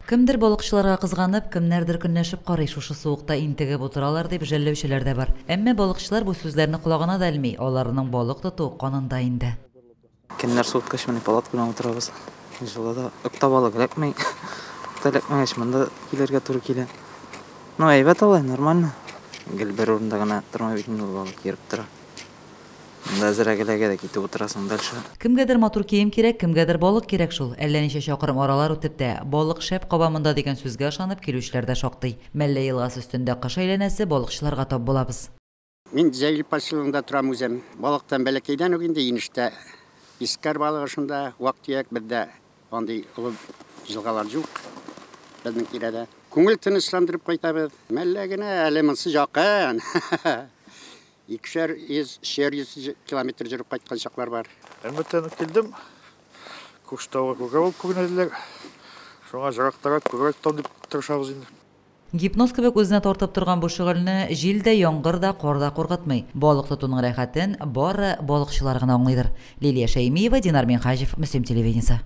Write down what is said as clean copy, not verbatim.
Кемдер балыкчыларга кызганып, кемнәрдер көнләшеп карый, шушы суыкта интегеп утыралар дип жәлләүчеләр дә бар. Әмма балыкчылар бу сүзләрне колагына да элми, аларның балык тоту канында инде. Көннәр суыткач, менә палатка белән утырабыз. Җылы да Ыкта балык эләкми. Ыкта эләкмәгәч, монда килергә туры килә. Ну, әйбәт алай, нормально. Гел бер урында гына тормый бит инде ул балык, йөреп тора. Монда әзрәк эләгә дә китеп утырасың дальше. Кемгәдер матур кием кирәк, кемгәдер балык кирәк шул. Әллә ничә чакрым аралар үтеп тә, балык шәп каба монда дигән сүзгә ышанып килүчеләр дә шактый. Мәллә елгасы өстендә кыш әйләнәсе балыкчыларга тап булабыз. Мин Җәлил поселогында торам үзем. Балыктан бәләкәйдән үк инде инештә пескарь балыгы шунда, вак-төяк бездә андый олы елгалар юк безнең тирәдә. Күңел тынычландырып кайтабыз. Мәллә генә әле монсы якын. Икешәр йөз, өчәр йөз километр йөреп кайткан чаклар бар. Әлмәттән үк килдем. Күкшетауга күркә булып күренәделәр. Шуңа җырактарак күбрәк тотам дип тырышабыз инде. Гипноз кебек үзенә тартып торган бу шөгыльне җил дә, яңгыр да, кар да куркытмый. Балык тотуның рәхәтен бары балыкчылар гына аңлыйдыр. Лилия Шәймиева, Динар Минһаҗев, Мөслим телевидениесе.